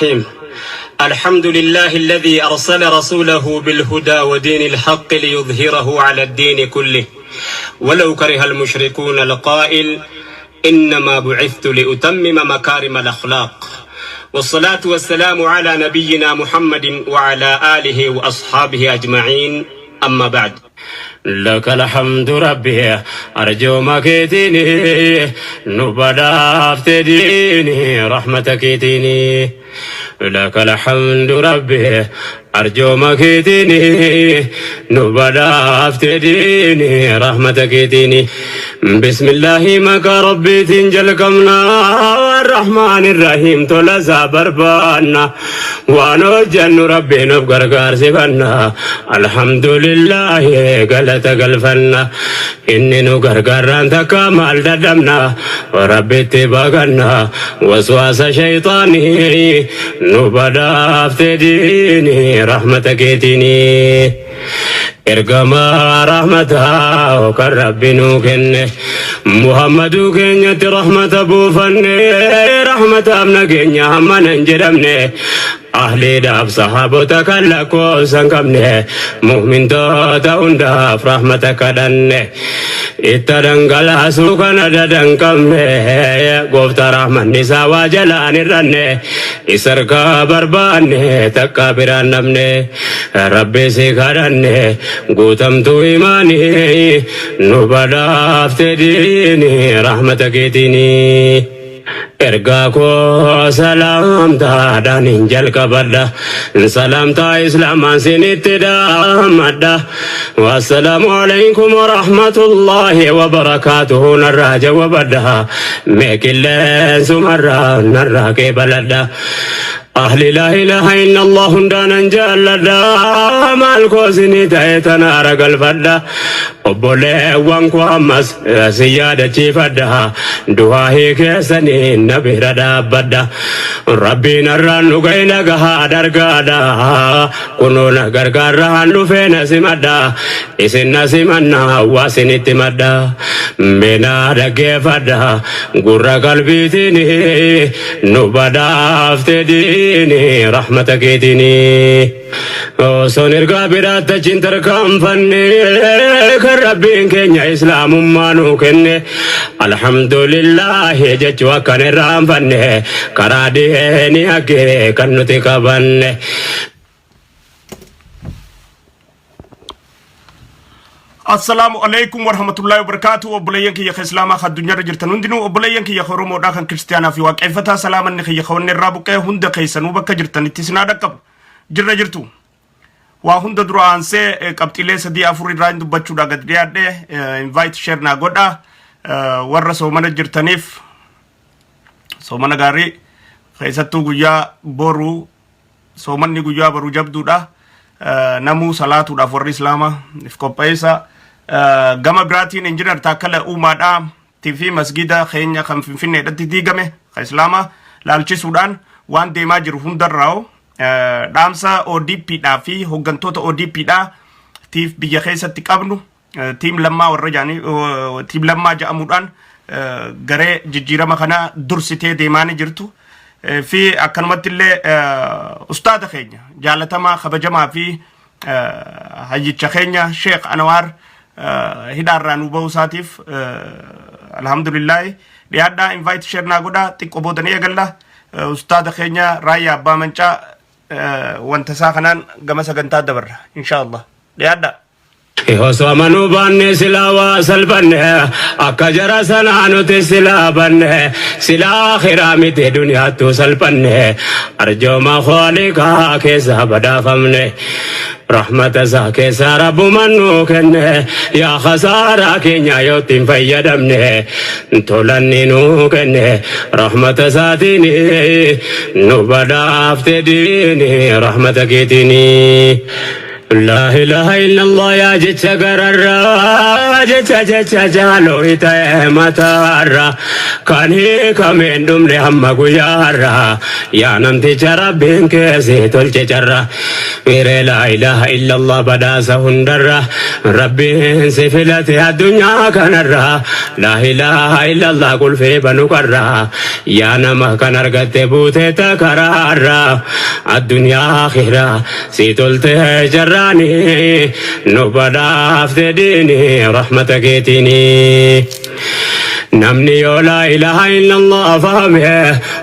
الرحيم. الحمد لله الذي أرسل رسوله بالهدى ودين الحق ليظهره على الدين كله ولو كره المشركون، القائل: إنما بعثت لأتمم مكارم الأخلاق. والصلاة والسلام على نبينا محمد وعلى آله وأصحابه أجمعين. أما بعد، لك الحمد ربي، arjooma keetiin nu badhaafte diini رحمة keetiin. لك الحمد ربي، arjooma keetiin nu badhaafte diini رحمة keetiin. بسم الله، maqaa rabbiitiin jalqabna. الرحمن الرحيم، tola isaa barbaanna. Waan hojjannu rabbiin of gargaarsifanna. الحمد لله، galata galfanna. Inni nu gargaarraan takka maal dadhabna? Rabbitti baqanna waswaasa shayxaanii. Nu badhaafte diini رحمة keetinii. Ergamaa rahmataa kan rabbi nuu kenne, Muhammaduu keenyatti rahmata buufanne. Rahmataaf nageenya hammana hin jedhamne, ahliidhaaf sahaabota kan lakkoofsa hin qabne, mu'mintoota hundaaf rahmata kadhanne. Itta dhangalaasuu kana dadan qabne, gooftaa rahmanni isaa waa jalaan hir'anne. Isa harkaa barbaanne, takka biraan dhabne. Rabbi si kadhanne guutamtuu imaanii. Nu badhaafte diini rahmata keetiinii. Ergaa koo salaamtaadhaan hin jalqabadha. Salaamtaa islaamaan sinitti dhaammadha. والسلام عليكم ورحمة الله وبركاته. Narraa jawwabadha. Mee qilleensumarraa narraa qeebaladha. Ahli لا إله إلا الله hundaanan jaalladha. Maal koo sinii ta'e tanaara galfadha. Obboleewwan koo, ammas si yaadachiifadha. Du'aa keessanii na bira dhaabbadha. Rabbiin har'aan nu ga'e nagahaa dargaadha. Kunoo na gargaarraan dhufee na simadha. Isin na simanna waa isinitti madda. Minaa dhaggeeffadha. Gurra qalbiitiin nu badhaafte diini rahmata keetiini. Osoon ergaa biraatti achiin tarkaanfanne, kan rabbiin keenya islaamummaa nuu kenne, الحمد لله jechuu akkan irraanfanne, karaa dhiheeni haggee kan nuti qabanne. السلام عليكم ورحمة الله وبركاته. Obboleeyyan kiyya ka islaamaa kan addunyaarra jirtan hundinuu, obboleeyyan kiyya ka Oromoodhaa, kan kiristaanaa fi waaqeffataa, salaamanni kiyya ka wanni irraa buqqee hunda keessanuu bakka jirtanitti isin haa dhaqqabu. Jirra jirtu. Waa hunda dura aansee qabxiilee sadii afur irraa hin dubbachuudha gad dhiyaadhe. Invite, share naa godha. Warra soomana jirtaniif soomana gaarii. Keessattuu guyyaa boruu, soomanni guyyaa boruu jabduudha. Namuu salaatuudhaaf warri islaamaa if qopheessa. Gama biraatiin injinar Taakkala Uumaadhaa fi masgida keenya kan Finfinneedhatti diigame kan islaamaa laalchisuudhaan waan deemaa jiru hundarraa dhaamsa ODP dhaa fi hooggantoota ODP dhaa tiif biyya keessatti qabnu, team Lammaa warra jaanii, team Lammaa jedhamuudhaan garee jijjiirama kana dursitee deemaa ni jirtu. Fi akkanumatti illee ustaada keenya jaalatamaa, kabajamaa fi hayyicha keenya Sheekh Anwaar hidhaarraa nu bahuu isaatiif الحمد لله. Dhiyaadhaa, invite, share naa godhaa. Xiqqoo boodanii eegalla. Ustaada keenya Raayyaa Abbaa Mancaa wanta isaa kanaan gama sagantaa dabarra إن شاء الله. Dhiyaadhaa. Osoo amanuu baanne silaa waa salphanne, akka jara sanaa nuti silaa banne, silaa akhiraa miti duniyaattuu salphanne. Arjooma khooliqaa keessa badhaafamne, rahmata isaa keessa rabbuman nuu kenne. Yaa khasaaraa keenya yoo ittiin fayyadamne, tolanni nuu kenne rahmata isaatiin. Nu badhaafte diini rahmata keetiini. Laa ilaaha illallah yaa jecha gararraa, jecha jecha jaaloo ta'e mataarra, kan hiikame hin dhumne hamma guyyaarra. Yaa namticha Rabbiin keessi tolche carra miree, laa ilaaha illallah badhaasa hundarra, Rabbiin si filate addunyaa kanarra. Laa ilaaha illallah qulfee banu qarra, yaa nama kan argatte buute takaraarra. Addunyaa akhiraa si tolte jarraani, nu badhaafte diini rahmata keetiini. Namni yoo laa ilaaha illallah fahame,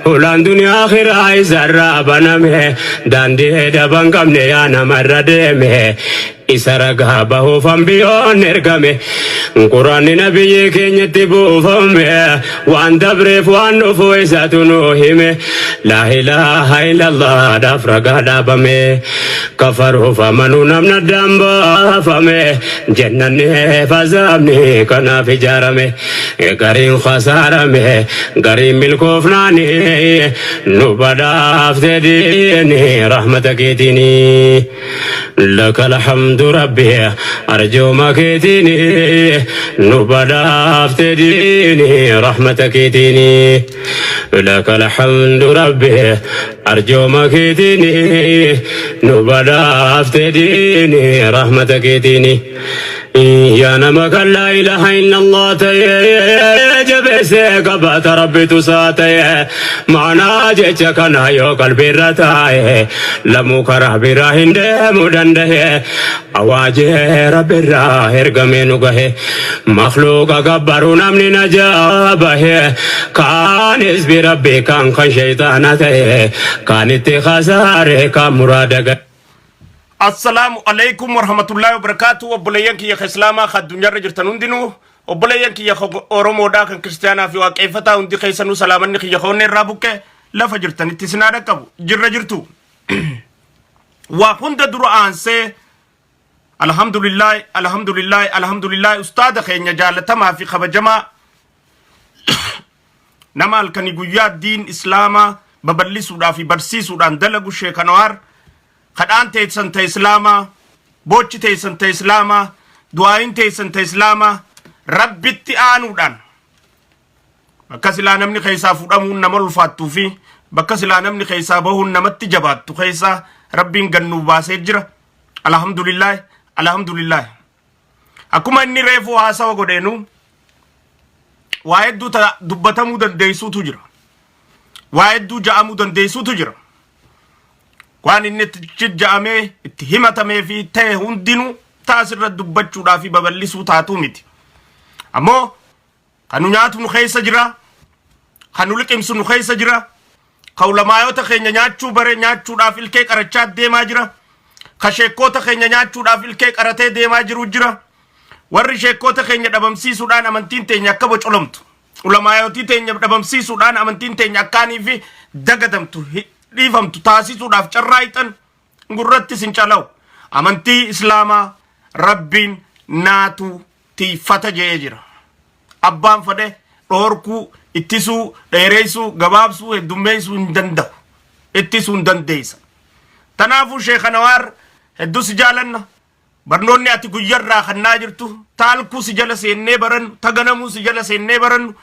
hulaan duniyaa akhiraa isarraa baname. Daandii daban qabne yaa namarra deeme, isa ragaa bahuuf ambiyoon ergame. Quraanni nabiyyi keenyatti buufame, waan dabreef waan dhufu isatu nu hime. Laa ilaaha illallah dhaaf ragaa dhaabame, kafaruuf amanuu namna addaan baafame. Jannanni fazaabni kanaaf ijaarame, gariin khasaarame, gariin milkoofnaani. Nu badhaafte diini rahmata keetiini. لك الحمد ربي arjooma keetiini, nu badhaafte diini rahmata keetiini. لك الحمد ربي arjooma keetiini, nu badhaafte diini rahmata keetiini. Yaa nama kan laa ilaaha illallah ta'e jabeessee qabaata, Rabbitu isaa ta'e. Maanaa jecha kana yoo qalbiirra taa'e, lamuu karaa biraa hin deemuu danda'e. Awaajee Rabbirraa ergamee nu gahe, makluuqa gabbaruu namni najaa bahe. Kaanis bi Rabbi kan kan shayxaana ta'e, kaan itti khasaare, kaan muraada gahe. Assalaamu alaikum warahmatullaahi wabarakaatu. Obboleeyyan kiyya ka Islaamaa ka addunyaarra jirtan hundinuu, obboleeyyan kiyya ka Oromoodhaa, kan Kiristaanaa fi Waaqeeffataa, hundi keessanuu salaamanni kiyya ka onnee irraa buqqe lafa jirtanitti isin haa dhaqqabu. Jirra jirtu. Waa hunda dura aansee, alhamdulillaahi, alhamdulillaahi, alhamdulillaahi, ustaada keenya jaalatamaa fi kabajamaa, nama halkanii guyyaa diin Islaamaa babal'isuudhaa fi barsiisuudhaan dalagu, Sheek Anwaar, kadhaan teessan ta Islaamaa, boochi teessan ta Islaamaa, du'aayin teessan ta Islaamaa, Rabbitti aanuudhaan bakka silaa namni keessaa fudhamuun nama ulfaattuu fi bakka silaa namni keessaa bahuun namatti jabaattu keessaa Rabbiin gannuu baasee jira. Alhamdulillaahi, alhamdulillaahi. Akkuma inni reefuu haasawa godheenu, waa hedduu ta dubbatamuu dandeessuutu jira, waa hedduu ja'amuu dandeessuutu jira. Waan inni itti ja'amee itti himatamee fi ta'e hundinuu taasirra dubbachuudhaa fi babal'isuu taatuu miti. Ammoo kan nu nyaatu nu keessa jira, kan nu liqimsu nu keessa jira, ka ulamaayota keenya nyaachuu bare nyaachuudhaaf ilkee qarachaa deemaa jira, ka sheekkoota keenya nyaachuudhaaf ilkee qaratee deemaa jiru jira. Warri sheekkoota keenya dhabamsiisuudhaan amantiin teenya akka bocolomtu, ulamaayotii teenya dhabamsiisuudhaan amantiin teenya akkaanii fi dagatamtu, dhiifamtu taasisuudhaaf carraa hixan gurratti sin calawu. Amantii Islaamaa Rabbiin naatu tiiffata je'ee jira. Abbaan fedhe dhoorkuu, ittisuu, dheereessuu, gabaabsuu, heddummeessuu hin danda'u, ittisuu hin dandeessa. Tanaafuu Sheekh Anwaar, hedduu si jaalanna. Barnoonni ati guyyarraa kannaa jirtu, taalkuu si jala seennee barannu, taganamuu si jala seennee barannu,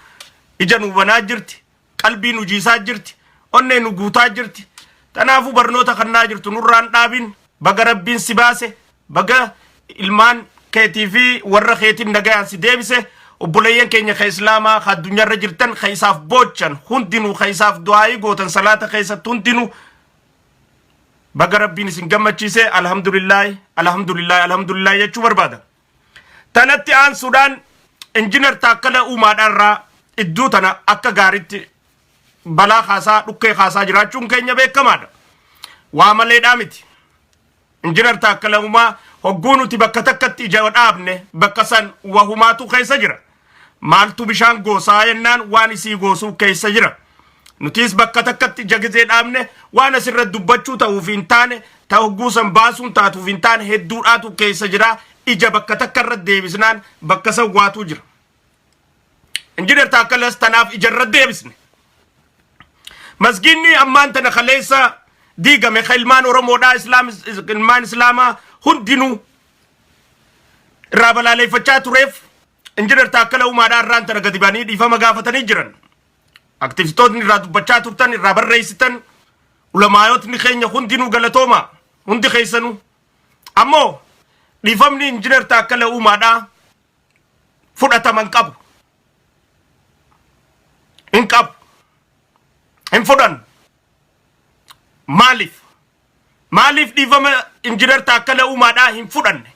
ija nu banaa jirti, qalbii nu jiisaa jirti, onnee nu guutaa jirti. Tanaafuu barnoota kannaa jirtu nurraan dhaabin. Baga Rabbiin si baase, baga ilmaan keetii fi warra keetiin nagayaan si deebise. Obboleeyyan keenya ka Islaamaa ka addunyaarra jirtan, ka isaaf boochan hundinuu, ka isaaf du'aayii gootan salaata keessatti hundinuu, baga Rabbiin isin gammachiise. Alhamdulillaahi, alhamdulillaahi, alhamdulillaahi jechuu barbaada. Tanatti aansuudhaan Injinar Taakkala Uumaadhaarraa iddoo tana akka gaariitti balaa kaasaa, dhukkee kaasaa jiraachuun keenya beekamaadha. Waa maleedhaa miti. Injinar Taakkala Uumaa hogguu nuti bakka takkatti ija dhaabne, bakka san wahumaatu keessa jira. Maaltu bishaan goosaa jennaan, waan isii goosuu keessa jira. Nutis bakka takkatti ija gizee dhaabne, waan asirra dubbachuu ta'uuf hin taane, ta hogguu san baasuun taatuuf hin taane hedduudhaatu keessa jira. Ija bakka takka irra deebisnaan bakka san waatu jira. Injinar Taakkalas tanaaf ija irra deebisne. Masgiinni ammaan tana kaleessa diigame ka ilmaan Oromoodhaa, Islaam, ilmaan Islaamaa hundinuu irraa balaaleeffachaa tureef Injinar Taakkala Uumaadhaa irraan tana gadi ba'anii dhiifama gaafatanii jiran. Aktivistootni irraa dubbachaa turtan, irraa barreessitan, ulamaayotni keenya hundinuu galatooma, hundi keessanuu. Ammoo dhiifamni Injinar Taakkala Uumaadhaa fudhatama hin qabu. Hin qabu. Hin fudhannu. Maaliif? Maaliif dhiifama Injinar Taakkala Uumaadhaa hin fudhanne?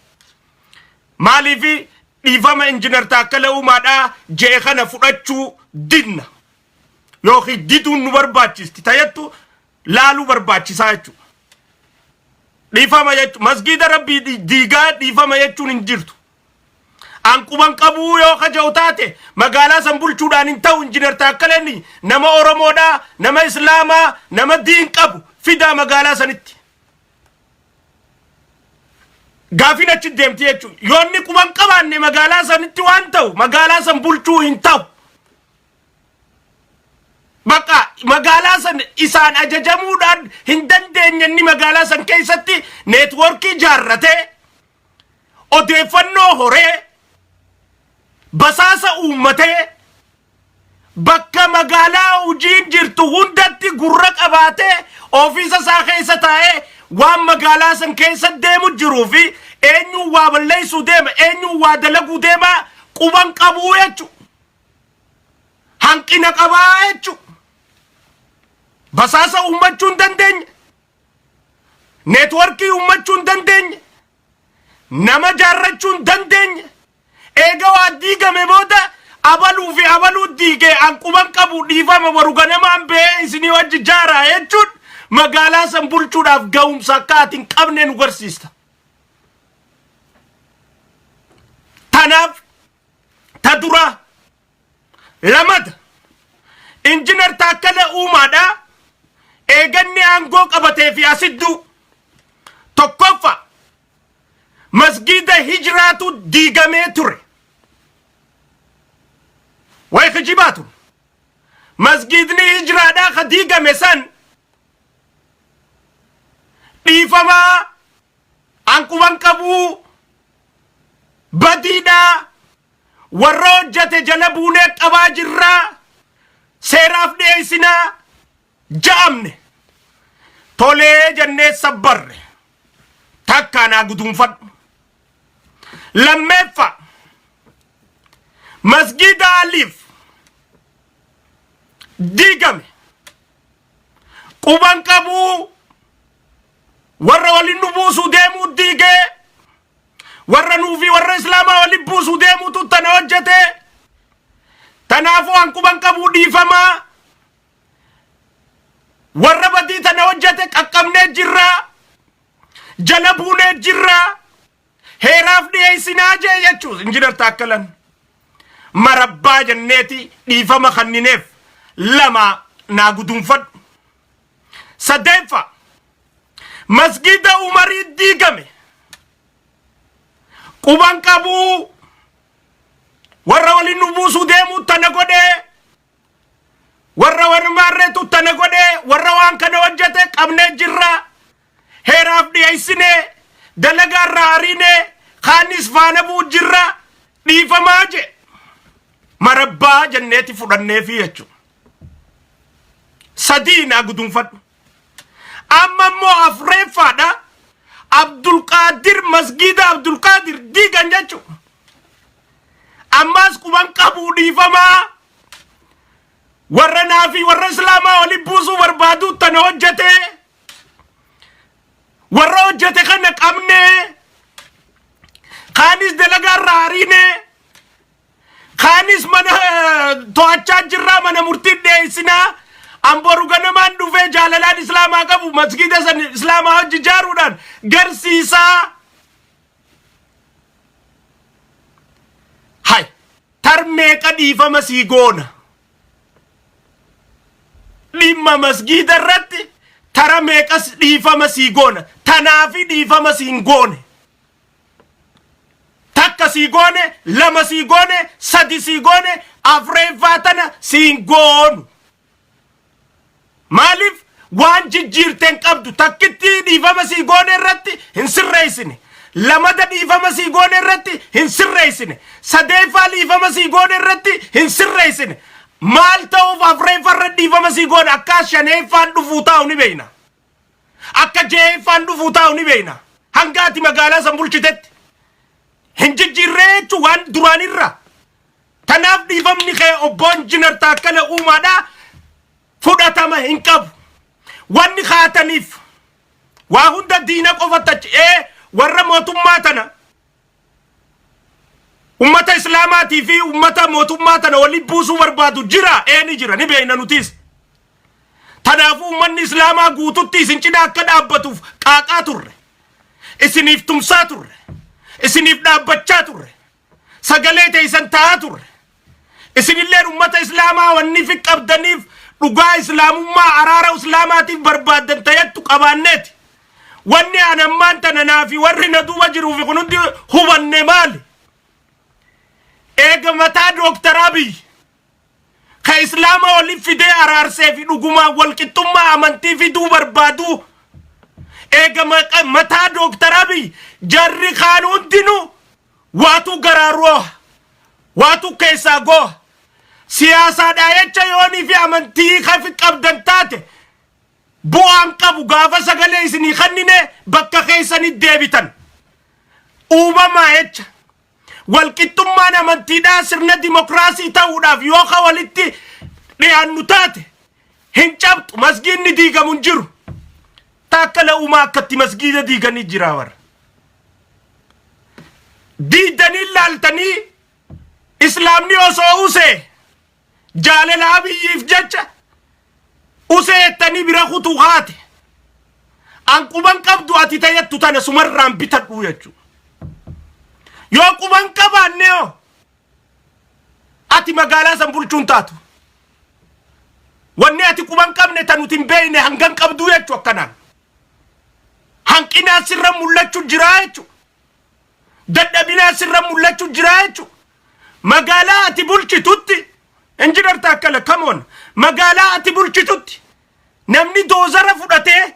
Maaliif dhiifama Injinar Taakkala Uumaadhaa je'e kana fudhachuu didna? Yookiin diduun nu barbaachisti tayattu laaluu barbaachisaa jechuudha. Dhiifama jechuun masgiida Rabbii diigaa dhiifama jechuun hin jirtu. An quban qabuu yoo kaja'u taate magaalaa san bulchuudhaan hin ta'u. Injinar Taakkaleen nama Oromoodhaa, nama Islaamaa, nama diin qabu fidaa magaalaa sanitti. Gaafiin achi deemti jechuudha. Yoo inni quban qabaanne magaalaa sanitti waan ta'u magaalaa san bulchuu hin ta'u. Bakka magaalaa san isaan ajajamuudhaan hin dandeenye, inni magaalaa san keessatti neetwoorkii ijaarratee, odeeffannoo horee, basaasa uummatee, bakka magaalaa hojiin jirtu hundatti gurra qabaatee, ofiisa isaa keessa taa'ee waan magaalaa san keessa deemu jiruu fi eenyuun waa balleessuu deema, eenyuun waa dalaguu deema quban qabuu jechuudha. Hanqina qabaa jechuudha. Basaasa uummachuu hin dandeenye. Neetworkii uummachuu hin dandeenye. Nama jaarrachuu hin dandeenye. Eega waa diigame booda abaluu fi abaluu diigee an quban qabu, dhiifama, boru ganamaan ba'ee isinii wajji jaaraa jechuun magaalaa san bulchuudhaaf ga'umsa akka ati hin qabne nu garsiista. Tanaaf ta duraa lamata Injinar Taakkala Uumaadha. Eeganni aangoo qabatee fi asidduu tokkoffa masgiida Hijraatu diigamee ture. Way kijibaatu masgiidni Hijraadhaa ka diigame san dhiifamaa, anquban qabuu, badiidhaa, warra hojjate jala buunee qabaa jirraa, seeraaf dhiyeessinaa ja'amne. Tolee jennee sabbarre. Takkaa naa guduunfadhu. Lammeeffa, masgiida Aliif diigame. Quban qabuu, warra waliin nu buusuu deemuu diigee, warra nuu fi warra Islaamaa waliin buusuu deemuutu tana hojjete. Tanaafuu an quban qabuu, dhiifamaa, warra badii tana hojjete qaqqabnee jirraa, jala buunee jirraa, heeraaf dhiyeessinaa jee jechuus Injinar Taakkalan. Marabbaa jenneeti dhiifama kannineef. Lama naa guduunfadhu. Sadeeffa, masgida Umarii diigame. Quban qabuu, warra waliin nu buusuu deemuu tana godhee, warra warmaarreetu tana godhee, warra waan kana hojjete qabnee jirra, heeraaf dhiyeessinee, dalagaa irraa ariinee, kaanis faana bu'u jirra, dhiifamaa je. Marabbaa jenneeti fudhanneefi jechuudha. Sadii naa guduunfadhu. Amma immoo afreeffaadha. Abdulqaadir, masgiida Abdulqaadir diigan jechuudha. Ammaas quban qabuu, dhiifamaa, warra naa fi warra Islaamaa waliin buusuu barbaadu tana hojjete, warra hojjete kana qabnee, kaanis dalagaa irraa ariinee, kaanis mana to'achaa jirraa, mana murtii dhiyeessinaa. Amboru ganamaan dhufee jaalalaan Islaamaa qabu masgiida san Islaamaa hojii ijaaruudhaan garsiisaa. Hay, tarmeeqa dhiifama sii goona? Dhimma masgiida irratti tara meeqas dhiifama sii goona? Tanaafi dhiifama siin goone. Takka sii goone, lama sii goone, sadi sii goone, afreeffaa tana siin goonu. Maaliif? Waan jijjiirte hin qabdu. Takkitti dhiifama sii goone irratti hin sirreessine. Lamada dhiifama sii goone irratti hin sirreessine. Sadeeffaa dhiifama sii goone irratti hin sirreessine. Maal ta'uuf afreeffaa irra dhiifama sii goone? Akka shaneeffaan dhufuu taa'u ni beekna. Akka je'eeffaan dhufuu taa'u ni beekna. Hanga ati magaalaa san bulchitetti. Hin jijjiirree jechuun waan duraanirra. Tanaaf dhiifamni kee, obbo Injinar Taakkala Uumaadhaa, fudhatama hin qabu. Wanni kaataniif waa hunda diina qofatti achi ee warra mootummaa tana, ummata islaamaatii fi ummata mootummaa tana waliin buusuu barbaadu jira. Ee, ni jira, ni beekna nutis. Tanaafuu ummanni islaamaa guututti isin cina akka dhaabbatuuf qaaqaa turre. Isiniif tumsaa turre. Isiniif dhaabbachaa turre. Sagalee teessan ta'aa turre. Isinilleen ummata islaamaa wanni fi qabdaniif dhugaa islaamummaa, araara islaamaatiif barbaaddan ta'ettu qabaanneeti. Wanni an ammaan tana naa fi warri na duuba jiruu fi kun hundi hubanne maali? Eega mataa Dooktar Abiy ka islaama waliin fidee araarsee fi dhugumaan walqixxummaa amantii fiduu barbaadu, eega mataa Dooktar Abiy jarri kaan hundinuu waatu garaaroo waatu keessaa gooha siyaasaadhaa jecha yoonii fi amantii kafi qabdan taate bu'aan qabu. Gaafa sagalee isinii kennine bakka keessanii deebitan. Uumamaa jecha walqixxummaan amantiidhaa sirna dimokiraasii ta'uudhaaf yoo ka walitti dhiyaannu taate hin cabxu. Masgiidni diigamu hin jiru. Taakkala Uumaa akkatti masgiida diiganii jira. Warra diidanii laaltanii islaamni osoo usee jaalala Abiyyiif jecha usee jettanii bira kutuu haate an quban qabdu ati tayyattu tana sumarraan bitadhu jechuudha. Yoo quban qabaanne hoo, ati magaalaa san bulchuun taatu. Wanni ati quban qabne ta nuti hin beekne hangan qabduu jechuu akkanaan. Hanqinaa sirra mul'achuu jiraa jechuu. Dadhabinaa sirra mul'achuu jiraa jechuu. Magaalaa ati bulchitutti, Injinar Taakkala, come on, magaalaa ati bulchitutti namni doozara fudhatee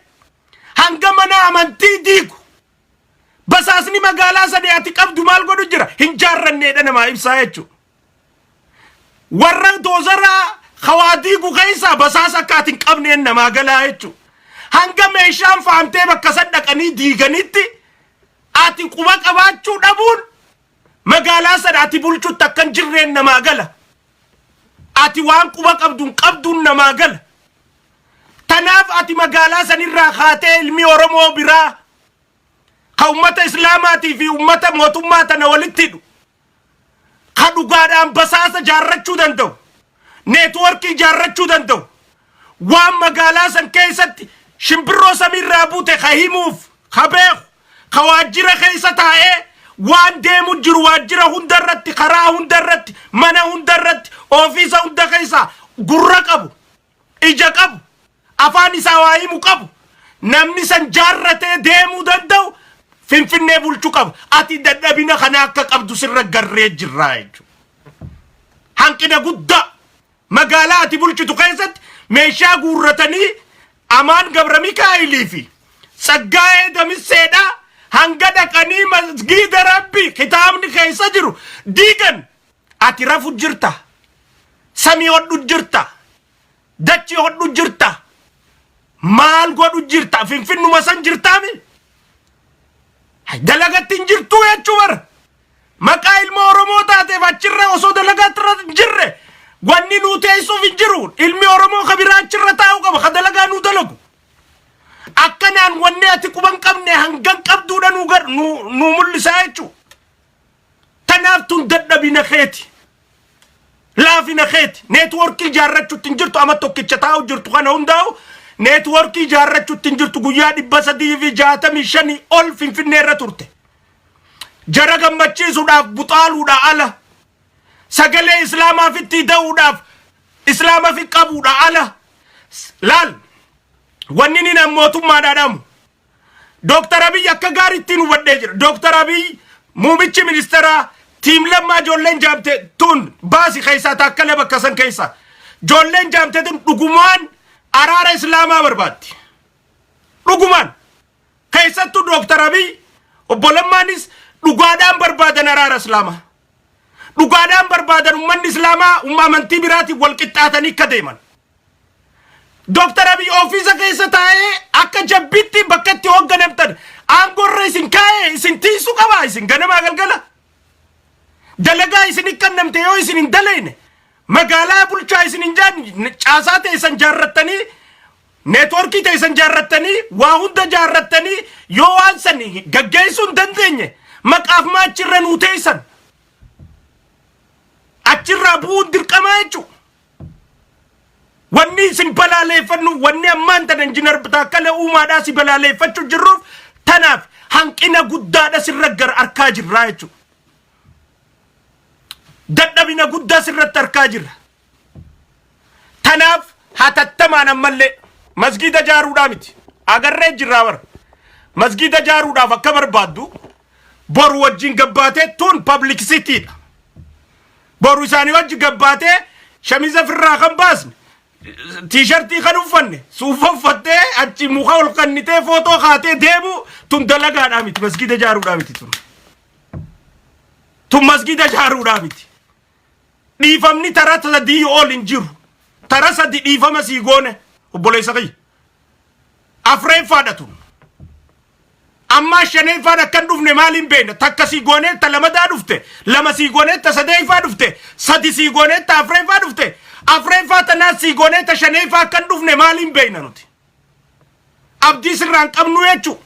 hanga mana amantii diigu, basaasni magaalaa sadii ati qabdu maal godhu jira? Hin jaarranneedha namaa ibsaa jechuudha. Warra doozara hawaa diigu keessaa basaasa akka ati hin qabneen namaa galaa jechuudha. Hanga meeshaan faamtee bakka san dhaqanii diiganitti ati quba qabaachuu dhabuun magaalaa sana ati bulchutti akka hin jirreen namaa gala. Ati waan quba qabduun qabduun namaa gala. Tanaaf ati magaalaa sanirraa kaatee ilmi Oromoo biraa ka ummata islaamaatii fi ummata mootummaa tana walitti hidhu, ka dhugaadhaan basaasa jaarrachuu danda'u, networkii jaarrachuu danda'u, waan magaalaa san keessatti shimbirroo samiirraa buute ka himuuf ka beeku, ka waajjira keessa taa'ee waan deemu jiru waajjira hunda irratti, karaa hunda irratti, mana hunda irratti, ofiisa hunda keessa gurra qabu, ija qabu, afaan isaa waa himu qabu, namni san jaarratee deemuu danda'u Finfinnee bulchuu qaba. Ati dadhabina kana akka qabdu sirra garree jirraa jechuudha. Hanqina guddaa magaalaa ati bulchitu keessatti meeshaa guurratanii Amaan Gabra Mikaa'ilii fi Tsaggaa'ee Damisseedha hanga dhaqanii masgiida Rabbi kitaabni keessa jiru diigan, ati rafu jirta, samii hodhu jirta, dachii hodhu jirta, maal godhu jirta? Finfinnuma san jirtaami dalagatti hin jirtu jechuu bara. Maqaa ilma Oromoo taateef achirra osoo dalagaatti irra hin jirre wanni nuu teessuuf hin jiru. Ilmi Oromoo ka biraa achirra taa'uu qaba, ka dalagaa nuu dalagu. Akkanaan wanni ati quban qabne hangan qabduudha nuu mul'isaa jechuu. Tanaaf tun dadhabina keeti, laafina keeti. Networkii ijaarrachuutti hin jirtu. Ama tokkicha taa'u jirtu kana hundaa'u networkii ijaarrachuutti hin jirtu. Guyyaa 365 ol Finfinnee irra turte. Jara gammachiisuudhaaf buxaaluudha ala, sagalee islaamaaf itti da'uudhaaf, islaama fi qabuudha ala. Laal, wanni ni nam mootummaadhaa dhamu, Dooktar Abiy akka gaariitti hubadhee jira. Dooktar Abiy, muumichi ministeeraa, team Lammaa, ijoolleen jaamte tun baasi keessaa Taakkalee bakka san keessa. Ijoolleen jaamte tun dhugumaan araara islaamaa barbaaddi. Dhugumaan. Keessattuu Dooktar Abiy Obbo Lammaanis dhugaadhaan barbaadan araara Islaamaa. Dhugaadhaan barbaadan ummanni Islaamaa umma amantii biraatiin wal qixxaatanii akka deeman. Dooktar Abiy ofiisa keessa taa'ee akka jabbitti bakka itti hoogganamtan aangoorra isin kaa'ee isin tiisuu qaba isin ganamaa galgala. Dalagaa isin kennamte yoo isin hin dalayne, magaalaa bulchaa isin hin jaan, caasaa teessan jaarrattanii, networkii teessan jaarrattanii, waa hunda jaarrattanii yoo waan san gaggeessuu hin dandeenye, maqaaf maa achirra nuu teessan? Achirraa bu'uun dirqamaa jechuudha. Wanni isin balaaleeffannu, wanni ammaan tana Injiinar Taakkalee Uumaadhaa si balaaleeffachuu jirruuf tanaaf. Hanqina guddaadha sirra gar arkaa jirraa jechuudha. Dadhabina guddaa sirratti arkaa jirra. Tanaaf hatattamaan ammallee masgiida jaaruudhaa miti. Agarree jirraa bara. Masgiida jaaruudhaaf akka barbaaddu boru wajjin gabbaatee tun publicitydha. Boru isaanii wajji gabbaatee shamiza firraa kan baasne, T-shirtii kan uffanne, suufa uffattee achi muka ol kannitee footoo kaatee deemu tun dalagaadhaa miti, masgiida jaaruudhaa miti tun. Tun masgiida jaaruudhaa miti. Dhiifamni tara 3 ol hin jiru. Tara 3 dhiifama sii goone, obboleessa kiyya. Afreeffaadha tun. Ammaa shaneeffaan akkan dhufne maaliin beekna? Takka sii goonee ta lamadaa dhufte, lama sii goonee ta sadeeffaa dhufte, 3 sii goonee ta afreeffaa dhufte, afreeffaa tanaa sii goonee ta shaneeffaa akkan dhufne maaliin beekna nuti? Abdii sirraan qabnu jechuu.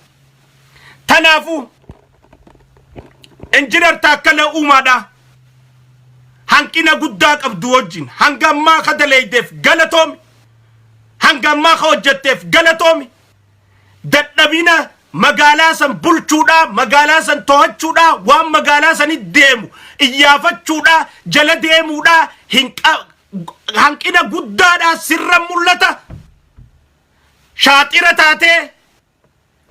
Tanaafuu Injinar Taakkalee Uumaadhaa hanqina guddaa qabdu wajjin hanga ammaa ka daleeydeef galatoomi. Hanga ammaa ka hojjetteef galatoomi. Dadhabina magaalaa san bulchuudha, magaalaa san to'achuudha, waan magaalaa sani deemu iyyaafachuudha, jala deemuudha hin hanqina guddaadha sirra mul'ata. Shaaxira taatee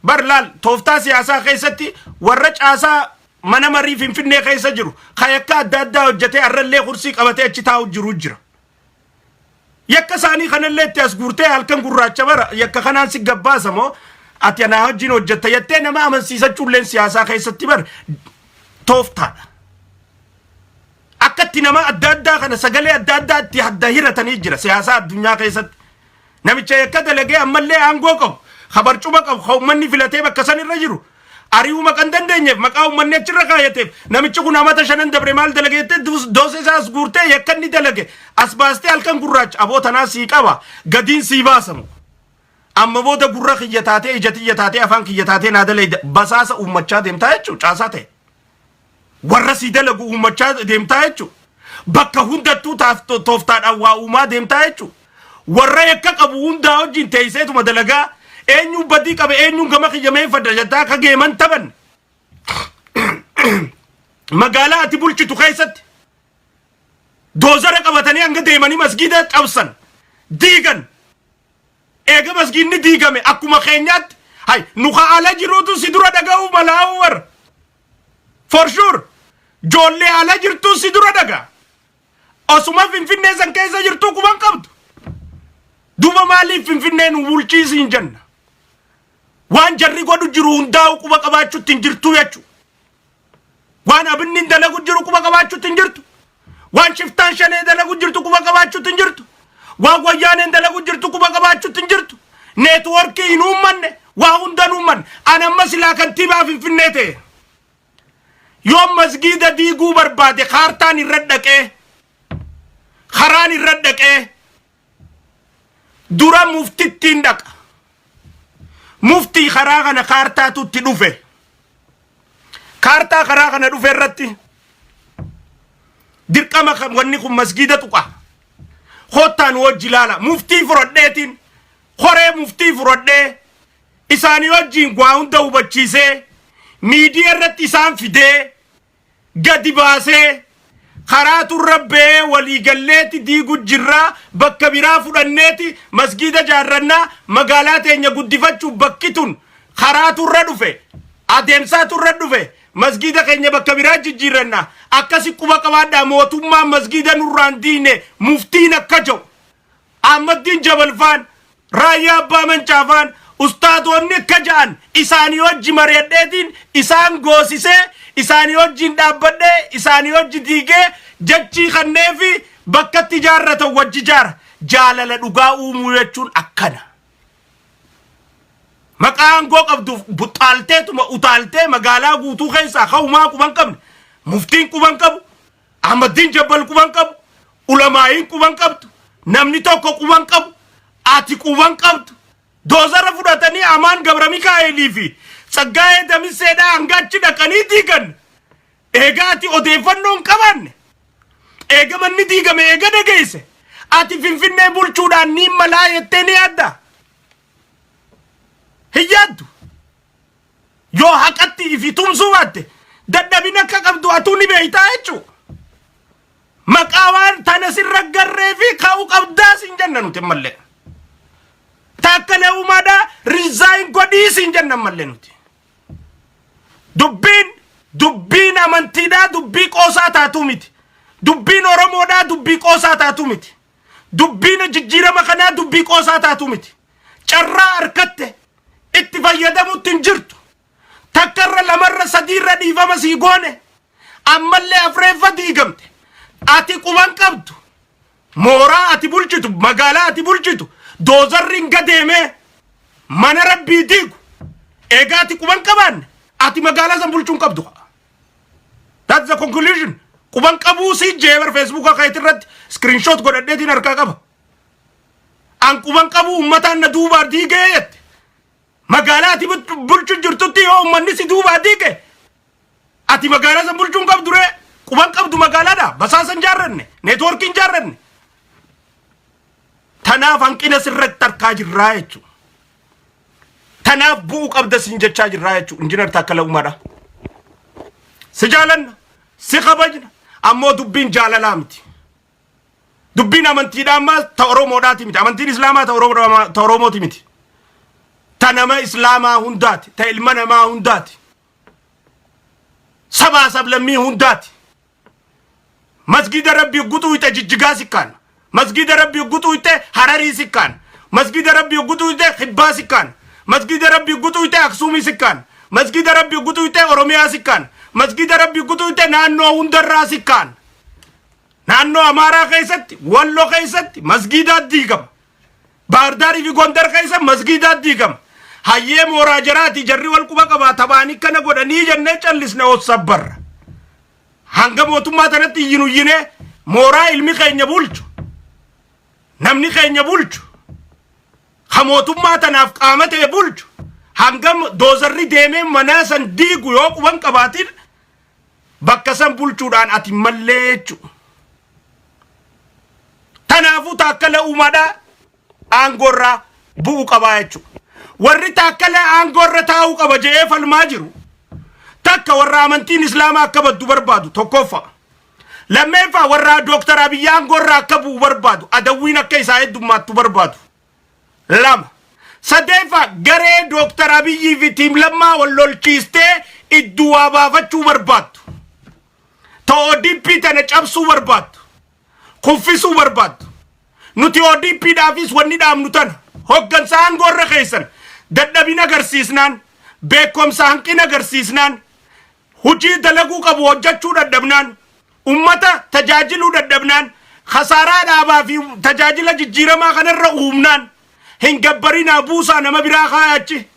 bar laal, tooftaa siyaasaa keessatti warra caasaa mana marii Finfinnee keessa jiru ka yakka adda addaa hojjetee har'allee kursii qabatee achi taa'u jiru jira. Yakka isaanii kanallee itti as guurtee halkan gurraacha bara yakka kanaan si gabbaasa moo ati anaa wajjin hojjetta jettee nama amansiisachuulleen siyaasaa keessatti bar tooftaadha. Akkatti nama adda addaa kana sagalee adda addaa itti adda hiratanii jira siyaasaa addunyaa keessatti. Namicha yakka dalagee ammallee aangoo qabu, ka barcuma qabu, ka uummanni filatee bakka san irra jiru. Ari'uu maqaa hin dandeenyeef, maqaa uummanni achirra kaayateef, namichi kun amata 5n dabre maal dalage jettee doosee isaa as guurtee yakka inni dalage as baastee halkan gurraacha aboo tanaa sii qaba, gadiin sii baasamu. Amma booda gurra kiyya taatee, ija tiyya taatee, afaan kiyya taatee naa dalayda, basaasa uummachaa deemtaa jechuudha caasaa ta'e. Warra sii dalagu uummachaa deemtaa jechuudha. Bakka hundattuu tooftaadhaan waa uumaa deemtaa jechuudha. Warra yakka qabu hundaa wajjin teesseetuma dalagaa, eenyuun badii qabe, eenyuun gama kiyya meeffadha jettaa akka geeman taphanne. Magaalaa ati bulchitu keessatti doozara qabatanii hanga deemanii masgiida cabsan, diigan. Eega masgiidni diigame akkuma keenyaatti hay nu ka ala jiruutu si dura dhaga'uu malaa'uu warra. For sure joollee ala jirtu si dura dhagaa. Osuma Finfinnee san keessa jirtu quban qabdu. Duuba maaliif Finfinnee nu bulchiisiin jenna? Waan jarri godhu jiru hundaa'u quba qabaachuutti hin jirtu jechuudha. Waan abinni dalagu jiru quba qabaachuutti hin jirtu. Waan shiftaan shanee dalagu jirtu quba qabaachuutti hin jirtu. Waan wayyaaneen dalagu jirtu quba qabaachuutti hin jirtu. Networkii hin uummanne, waa hunda hin uummanne. Ani amma silaa kantiibaa Finfinnee ta'e. Yoo masgiida diiguu barbaade, kaartaan irra dhaqee, karaan irra dhaqee, dura muftittiin dhaqa. Muftii, karaa kana kaartaatu itti dhufe. Kaartaa karaa kana dhufe irratti dirqama kan wanni kun masgiida tuqa. Kottaan wajji ilaala. Muftii fudhadheetiin, koree muftii fudhadhee, isaanii wajjin waa hunda hubachiisee, miidiyaa irratti isaan fidee gadi baasee, karaa turra ba'ee waliigalleeti diigu jirraa, bakka biraa fudhanneeti masgiida jaarrannaa, magaalaa teenya guddifachuuf bakki tun karaa turra dhufe, adeemsaa turra dhufe, masgiida keenya bakka biraa jijjiirranna, akkasi quba qabaadhaa, mootummaan masgiida nurraan diine muftiin akka jedhu, Ahmaddiin Jabalfaan, Raayyaa Abbaa Mancaafaan, Ustaadoonni akka ja'an isaanii wajji mari'adheetiin, isaan goosisee, isaanii wajjin dhaabbadhee, isaanii wajji diigee, jachii kannee fi bakkatti ijaarratan wajji ijaara. Jaalala dhugaa uumuu jechuun akkana. Maqaa aangoo qabduuf buxaalteetuma utaaltee magaalaa guutuu keessaa ka'umaa quban qabne, muftiin quban qabu, Ahmaddiin Jabbal quban qabu, ulamaayiin quban qabdu, namni tokko quban qabu, ati quban qabdu. Doozara fudhatanii Amaan Gabra Mikaa'elii fi Tsaggaa'ee Damisseedhaa hanga achi dhaqanii diigan. Eegaa ati odeeffannoo hin qabaanne, eega manni diigame eega dhageesse, ati Finfinnee bulchuudhaan ni malaa jettee ni yaadda? Hin yaaddu. Yoo haqatti ifi tumsuu baatte, dadhabina akka qabdu atuu ni beektaa jechuudha. Maqaa waan tana sirra garree fi ka'uu qabdaa siin jenna nuti ammallee. Taakkalee Uumaadhaa resign godhii siin jenna ammallee nuti. Dubbiin amantiidhaa dubbii qoosaa taatuu miti. Dubbiin Oromoodhaa dubbii qoosaa taatuu miti. Dubbiin jijjiirama kanaa dubbii qoosaa taatuu miti. Carraa harkatte itti fayyadamutti hin jirtu. Takkarra, lamarra, sadiirra dhiifama sii goone. Ammallee afreeffa diigamte. Ati quban qabdu. Mooraa ati bulchitu, magaalaa ati bulchitu, doozarri hin gadeemee mana Rabbii diigu. Egaa ati quban qabaanne, ati magaalaa san bulchuu hin qabdu. That's the conclusion. Quban qabuu si jeebar Feesbuuka keetii irratti screenshot godhadheetiin harkaa qaba. An quban qabuu, uummataan na duubaa diigee jette. Magaalaa ati bulchu jirtutti yoo uummanni si duubaa diige, ati magaalaa san bulchuu hin qabdu ree? Quban qabdu magaalaadha. Basaasa hin jaarranne. Neetwoorkii hin jaarranne. Tanaaf hanqina sirratti harkaa jirraa jechuudha. Tanaaf bu'uu qabda siin jechaa jirraa jechuudha. Injiinar Taakkala Uumaadha. Si jaalanna, si kabajna, ammoo dubbiin jaalalaa miti. Dubbiin amantiidhaa ammaa ta Oromoodhaati miti. Amantiin Islaamaa ta Oromooti miti. Ta nama Islaamaa hundaati. Ta ilma namaa hundaati. Sabaa sablammii hundaati. Masgida Rabbii guxuu ite Jijjigaa sikkaan. Masgida Rabbii guxuu ite Hararii sikkaan. Masgida Rabbii guxuu ite Kibbaa sikkaan. Masgida Rabbii guxuu ite Aksuumii sikkaan. Masgida Rabbii guxuu ite Oromiyaa sikkaan. Masgida Rabbii guxuu ite naannoo hundarraa sikkaan. Naannoo Amaaraa keessatti, Wallo keessatti masgiidaa diigama. Baardaarii fi Gondar keessa masgiidaa diigama. Hayyee, mooraa jaraati, jarri wal quba qabaa, taphaanii kana godhanii jennee callisne hossabbarra. Hanga mootummaa tanatti iyyinu iyyinee, mooraa ilmi keenya bulchu, namni keenya bulchu, ka mootummaa tanaaf qaama ta'e bulchu, hanga doozarri deemee manaa san diigu yoo quban qabaatin, bakka san bulchuudhaan ati mallee jechuudha. Tanaafuu Taakkala Uumaadhaa aangoorraa bu'uu qabaa jechuudha. Warri Taakkala aangoorra taa'uu qaba jedhee falmaa jiru takka warra amantiin Islaamaa akka baddu barbaadu tokkoffaa. Lammeeffaa, warra Dooktar Abiyyi aangoorraa akka bu'u barbaadu, adawwiin akka isaa heddummaattu barbaadu. Lama. Sadeeffaa, garee Dooktar Abiyyii fi Team Lammaa wal lolchiistee iddoo waa baafachuu barbaaddu. Ta ODP tana cabsuu barbaaddu. Kuffisuu barbaaddu. Nuti ODP dhaafis wanni dhaabnu tana hoggansa aangoorra keessan dadhabina agarsiisnaan, beekumsa hanqina agarsiisnaan, hojii dalaguu qabu hojjechuu dadhabnaan, ummata tajaajiluu dadhabnaan, khasaaraa dhaabaa fi tajaajila jijjiiramaa kanarra uumnaan, hin gabbarinaa, buusaa, nama biraa kaayachi.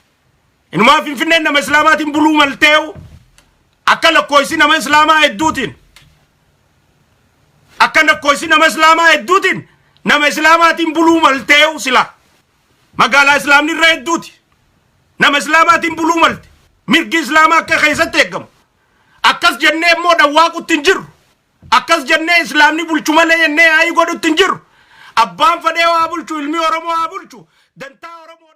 Inumaa Finfinneen nama Islaamaatiin buluu maltee'u, akka lakkoofsi nama Islaamaa hedduutiin, akka lakkoofsi nama Islaamaa hedduutiin nama Islaamaatiin buluu maltee'u, sila magaalaa Islaamni irra hedduuti. Nama Islaamaatiin buluu malte, mirgi Islaamaa akka keessatti eegamu. Akkas jennee immoo dhawwaaqutti hin jirru. Akkas jennee Islaamni bulchu malee jennee yaa'ii godhutti hin jirru. Abbaan fedhee haa bulchu, ilmi Oromoo haa bulchu, dantaa Oromoo.